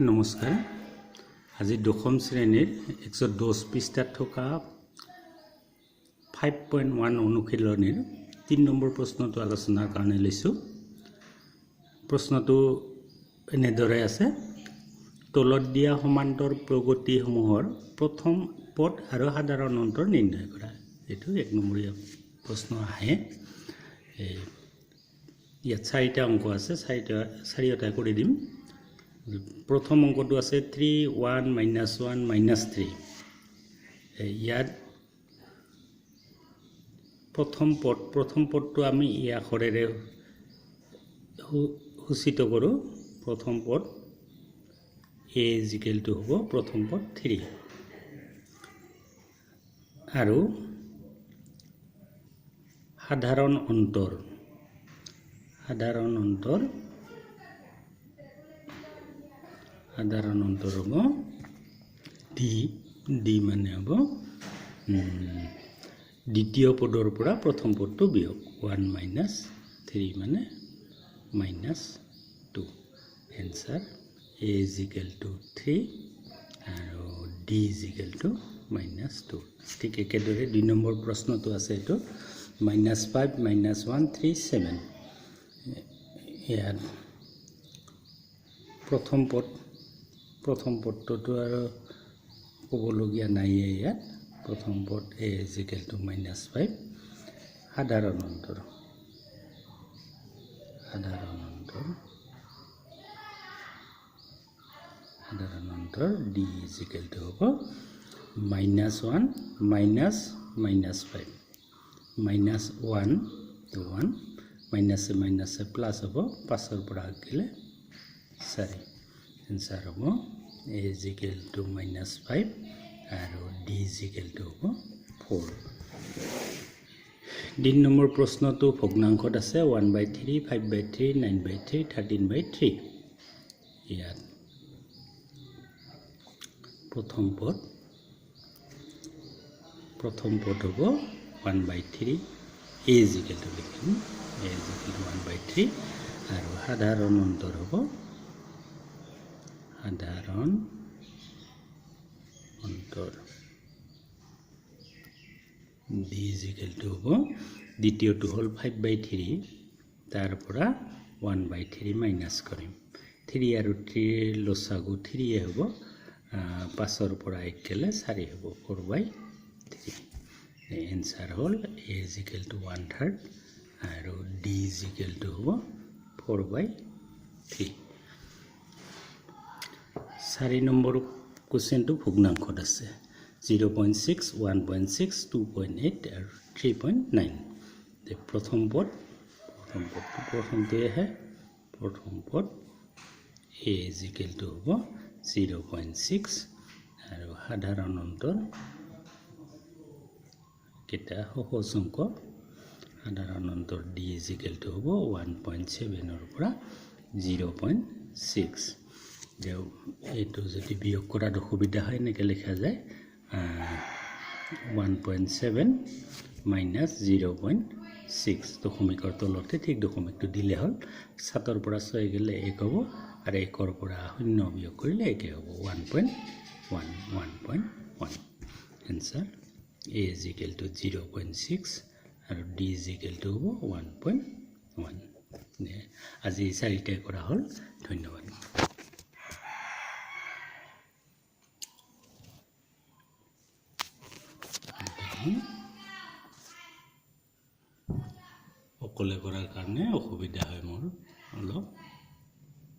নমস্কাৰ। আজি দশম শ্ৰেণীৰ 110 পৃষ্ঠাত থকা 5.1 অনুশীলনীৰ 3 নম্বৰ প্ৰশ্নটো আলোচনাৰ কাৰণে লৈছোঁ। প্ৰশ্নটো এনেদৰে আছে: তলত দিয়া সমান্তৰ প্ৰগতিসমূহৰ প্ৰথম পদ আৰু সাধাৰণ অন্তৰ নিৰ্ণয় কৰা। এইটো 1 নম্বৰীয়া প্ৰশ্ন আহে। ইয়াত চাৰিটা অংক আছে, চাৰিটা কৰি দিম। প্ৰথম অংকটো আছে 3 1 মাইনাছ 1 মাইনাছ 3। ইয়াত প্ৰথম পদটো আমি ই আখৰেৰে সূচিত কৰোঁ। প্ৰথম পদ এ is equal two হ'ব প্ৰথম পদ 3 আৰু সাধাৰণ অন্তৰ হ'ব ডি মানে হ'ব দ্বিতীয় পদৰ পৰা প্ৰথম পদটো বিয়োগ 1 মাইনাছ 3 মানে minus 2। Answer A is equal to 3 আৰু D is equal two minus 2। ঠিক একেদৰে 2 নম্বৰ প্ৰশ্নটো আছে, এইটো মাইনাছ 5 মাইনাছ 1 3 7। ইয়াত প্ৰথম পদটোতো আৰু ক'বলগীয়া নাইয়ে। ইয়াত প্ৰথম পদ এ is equal two minus 5। সাধাৰণ অন্তৰ ডি is equal two হ'ব minus 1 minus minus 5 minus 1 1 মাইনাছে মাইনাছে plus হ'ব, 5ৰ পৰা গ'লে 4। এনচাৰ হ'ব এ is equal two minus 5 আৰু ডি is equal two হ'ব 4। 3 নম্বৰ প্ৰশ্নটো ভগ্নাংশত আছে 1/3 5/3 9/3 13/3। ইয়াত প্ৰথম পদ হ'ব 1/3 এ is equal two লিখিম এ is equal two 1/3 আৰু সাধাৰণ অন্তৰ হ'ব ডি is equal two হ'ব দ্বিতীয়টো হ'ল 5/3, তাৰ পৰা 1/3 মাইনাছ কৰিম। 3 আৰু 3 লসাগু 3 হ'ব, 5ৰ পৰা 1 গ'লে 4 হ'ব, 4/3। এনচাৰ হ'ল এ is equal two 1/3 আৰু ডি is equal two হ'ব 4/3। 4 নম্বৰ কুৱেশ্যনটো ভগ্নাংশত আছে 0.6 1.6 2.8 আৰু 3.9। প্ৰথম পদটো প্ৰথমটোৱে আহে। প্ৰথম পদ এ is equal two হ'ব 0.6 আৰু সাধাৰণ অন্তৰ কেইটা সহজ অংক, সাধাৰণ অন্তৰ ডি is equal two হ'ব 1.7ৰ পৰা 0.6। এইটো যদি বিয়োগ কৰাত অসুবিধা হয় এনেকৈ লিখা যায় 1.7 মাইনাছ 0.6। দশমিকৰ তলতে ঠিক দশমিকটো দিলে হ'ল। 7ৰ পৰা 6 গ'লে 1 হ'ব আৰু 1ৰ পৰা 0 বিয়োগ কৰিলে 1 হ'ব, 1.1 1.1। Answer A is equal two 0.6 আৰু ডি is equal two হ'ব 1.1। আজি চাৰিটাই কৰা হ'ল। ধন্যবাদ। অকলে কৰাৰ কাৰণে অসুবিধা হয় মোৰ অলপ।